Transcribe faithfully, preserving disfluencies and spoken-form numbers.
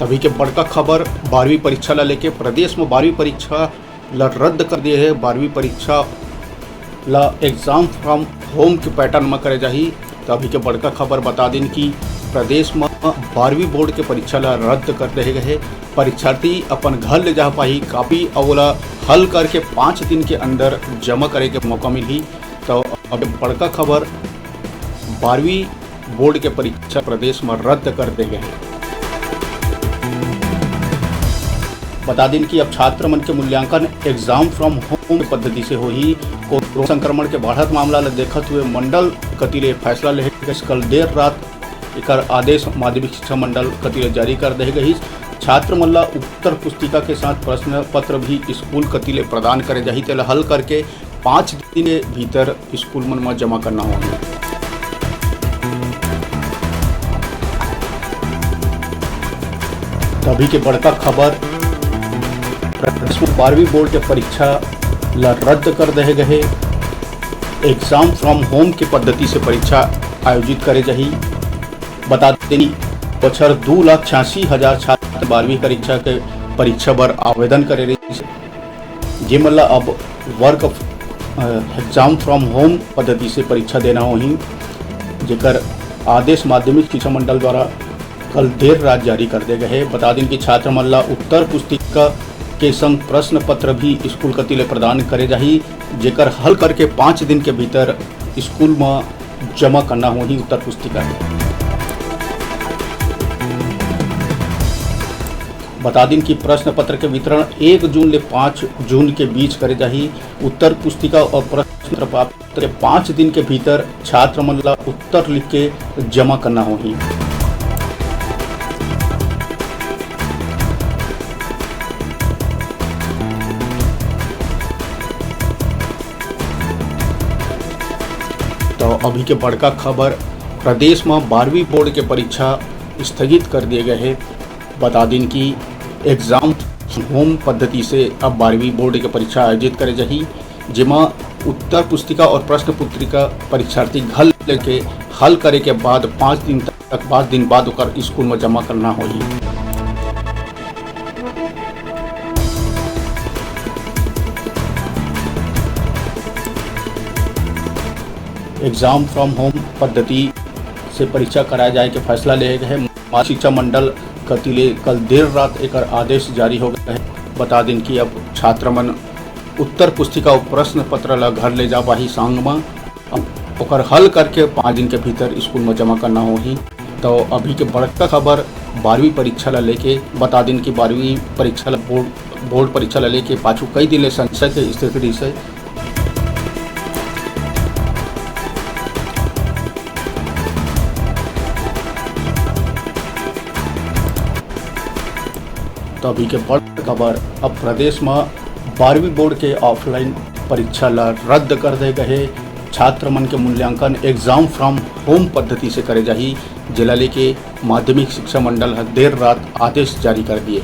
तभी के बड़का खबर, बारहवीं परीक्षा ला लेके प्रदेश में बारहवीं परीक्षा ला रद्द कर दिए हे। बारहवीं परीक्षा ला exam from home के pattern में करे जाही। तो अभी के बड़का खबर बता दिन कि प्रदेश में बारहवीं बोर्ड के परीक्षा ला रद्द कर दे गए हे। परीक्षार्थी अपन घर ले जा पाही कॉपी अउ ओला हल करके पाँच दिन के अंदर जमा करे के मौका मिलही। तो अब बड़का खबर, बारहवीं बोर्ड के परीक्षा प्रदेश में रद्द कर दे गए हे। बता दिन कि अब छात्र मन के मूल्यांकन exam from home पद्धति से होही। कोरोना संक्रमण के बढ़त मामला ल देखत हुए मंडल कति ले फैसला लेहे गइस। कल देर रात एकर आदेश माध्यमिक शिक्षा मंडल कति ले जारी कर दे गइस। छात्र मन ला उत्तर पुस्तिका के साथ प्रश्न पत्र भी स्कूल कति ले प्रदान करे जाही, तेला हल करके पाँच दिन के भीतर स्कूल मन म जमा करना होही। तभी के बड़का खबर, प्रदेश में बारहवीं बोर्ड के परीक्षा ला रद्द कर दे गए हे। Exam from home के पद्धति से परीक्षा आयोजित करे जाही। बता देनी, बछर दू लाख छियासी हजार छात्र बारहवीं परीक्षा के परीक्षा बर आवेदन करे रहिस, जेमन ला अब work of, uh, exam from home पद्धति से परीक्षा देना होही, जेकर आदेश माध्यमिक शिक्षा मंडल द्वारा कल देर रात जारी कर दे गए हे। बता दिन कि छात्र मन ला उत्तर पुस्तिका के संग प्रश्न पत्र भी स्कूल कति ले प्रदान करे जाही, जेकर हल करके पाँच दिन के भीतर स्कूल म जमा करना होही उत्तर पुस्तिका। बता दिन कि प्रश्न पत्र के वितरण एक जून ले पाँच जून के बीच करे जाही। उत्तर पुस्तिका और प्रश्न पत्र प्राप्त के पाँच दिन के भीतर छात्र मन ला उत्तर लिख के जमा करना होही। तो अभी के बड़का खबर, प्रदेश में बारहवीं बोर्ड के परीक्षा स्थगित कर दिए गए हे। बता दिन कि exam home पद्धति से अब बारहवीं बोर्ड के परीक्षा आयोजित करे जाही, जेमा उत्तर पुस्तिका और प्रश्न पुस्तिका परीक्षार्थी घर लेके हल करे के बाद पाँच दिन तक, पाँच दिन बाद ओकर स्कूल में जमा करना होही। Exam from home पद्धति से परीक्षा कराए जाए के फैसला लेहे गए हे। माध्यमिक शिक्षा मंडल कति ले कल देर रात एकर आदेश जारी हो गए हे। बता दिन कि अब छात्र मन उत्तर पुस्तिका अउ प्रश्न पत्र ला घर ले जा पाही संग म, ओकर हल करके पाँच दिन के भीतर स्कूल म जमा करना होही। तो अभी के बड़का खबर बारहवीं परीक्षा ला लेके। बता दिन कि बारहवीं परीक्षा ला बोर्ड, बोर्ड परीक्षा ला लेके पाछू कई दिन ले संशय के स्थिति रहिस हे। तो अभी के बड़ खबर, अब प्रदेश में बारहवीं बोर्ड के ऑफलाइन परीक्षा ला रद्द कर दे गए हे। छात्र मन के मूल्यांकन exam from home पद्धति से करे जाही, जेला लेके माध्यमिक शिक्षा मंडल ह देर रात आदेश जारी कर दिए।